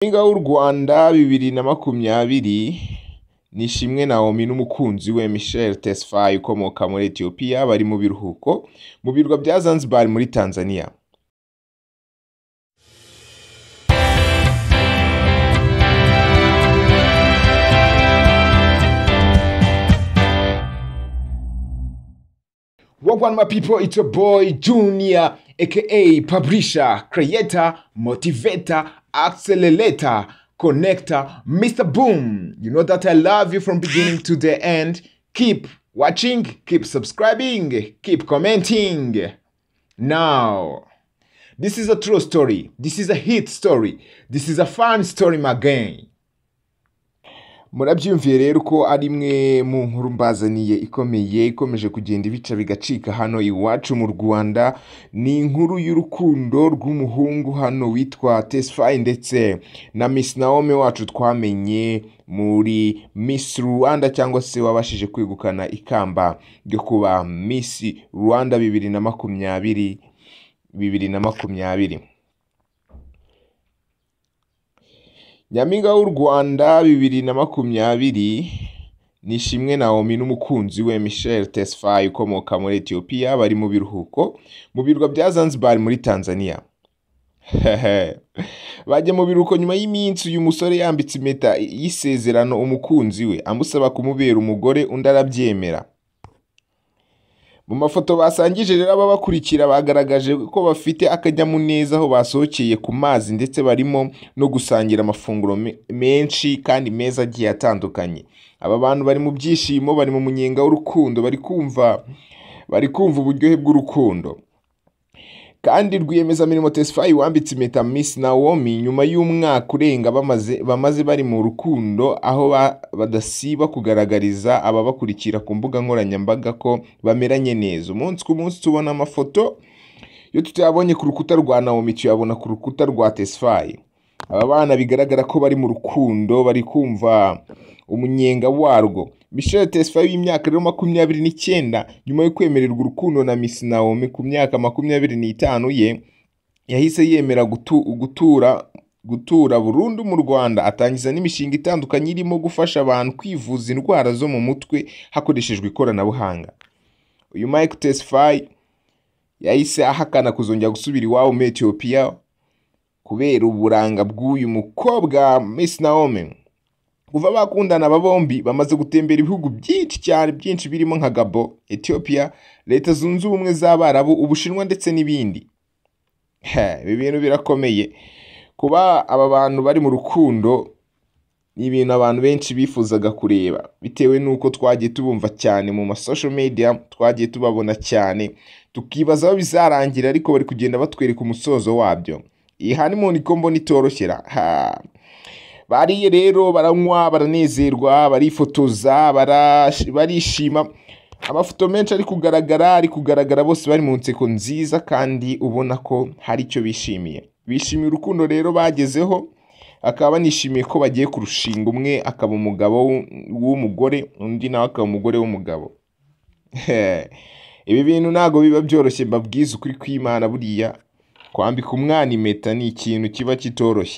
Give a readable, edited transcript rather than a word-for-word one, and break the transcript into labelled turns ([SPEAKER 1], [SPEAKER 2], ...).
[SPEAKER 1] Nyampinga w'u Rwanda 2020 Nishimwe Naomi n'umukunzi we Michel Tesfaye ukomoka muri Ethiopia bari mu biruhuko mu birwa bya Zanzibar muri Tanzania. Wagwan my people, it's your boy Junior, aka publisher, creator, motivator, accelerator, connector, Mr. Boom. You know that I love you from beginning to the end. Keep watching, keep subscribing, keep commenting. Now, this is a true story. This is a hit story. This is a fun story, my gang. Murabyumviye rero ko ari imwe mu nkuru mbazaniye ikomeye ikomeje kugenda ibica bigacika hano iwacu mu Rwanda. Ni inkuru y'urukundo rw'umuhungu hano witwa Tesfaye ndetse na Miss Naomi wacu twamenye muri Miss Rwanda, cyangwa se wabashije kwegukana ikamba ryo kuba Miss Rwanda 2020 2020. Nyampinga w'u Rwanda 2020 Nishimwe Naomi n'umukunzi we Michel Tesfaye ukomoka muri Ethiopia bari mu biruhuko mu birwa bya Zanzibar muri Tanzania. Bajya mu biruhuko nyuma y'iminsi uyu musore yambitse impeta y'isezerano umukunzi we amusaba kumubera umugore, undi arabyemera. Mu mafoto basangije rero ababakurikira bagaragaje ko bafite akanyamuneza aho basohokeye ku mazi ndetse barimo no gusangira amafunguro menshi kandi meza agiye atandukanye. Aba bantu bari mu byishimo, bari mu munyenga w'urukundo, bari kumva uburyohe bw'urukundo. Kandi rwiyemezamirimo Tesfaye wambitse impeta Miss Naomi nyuma y'umwaka urenga bamaze bari mu rukundo, aho badasiba kugaragariza ababakurikira ku mbuga nkoranyambaga ko bameranye neza. Umunsi ku munsi tubona amafoto, iyo tutayabonye ku rukuta rwa Naomi tuyabona ku rukuta rwa Tesfaye. Aba bana bigaragara ko bari mu rukundo, bari kumva umunyenga warwo. Michel Tesfaye w'imyaka rero 29 nyuma yo kwemererwa urukundo na Miss Naomi ku myaka 25 ye, yahise yemera gutura burundu mu Rwanda, atangiza n'imishinga itandukanye irimo gufasha abantu kwivuza indwara zo mu mutwe hakoreshejwe ikoranabuhanga. Uyu Mike Tesfaye yahise ahakana kuzongera gusubira iwabo muri Ethiopia kubera uburanga bw'uyu mukobwa Miss Naomi. Kuva bakundana aba bombi bamaze gutembera ibihugu byinshi cyane byinshi birimo nka Gabon, Ethiopia, Leta Zunze Ubumwe z'Abarabu, Ubushinwa ndetse n'ibindi. Ibi bintu birakomeye. Kuba aba bantu bari mu rukundo ni ibintu abantu benshi bifuzaga kureba, bitewe n'uko twagiye tubumva cyane mu ma social media, twagiye tubabona cyane tukibaza aho bizarangira, ariko bari kugenda batwereka umusozo wabyo. Iyi honeymoon ko mbona itoroshyera. Bariye rero baranywa, baranezerwa, barifotoza, barishima. Amafoto menshi ari kugaragara bose bari mu nseko nziza kandi ubona ko hari icyo bishimiye. Bishimiye urukundo rero bagezeho, akaba banishimiye ko bagiye kurushinga, umwe akaba umugabo w'umugore, undi nawe akaba umugore w'umugabo. Ibi bintu ntago biba byoroshye, mbabwiza ukuri kw'Imana, buriya kwambika umwana impeta ni ikintu kiba kitoroshye.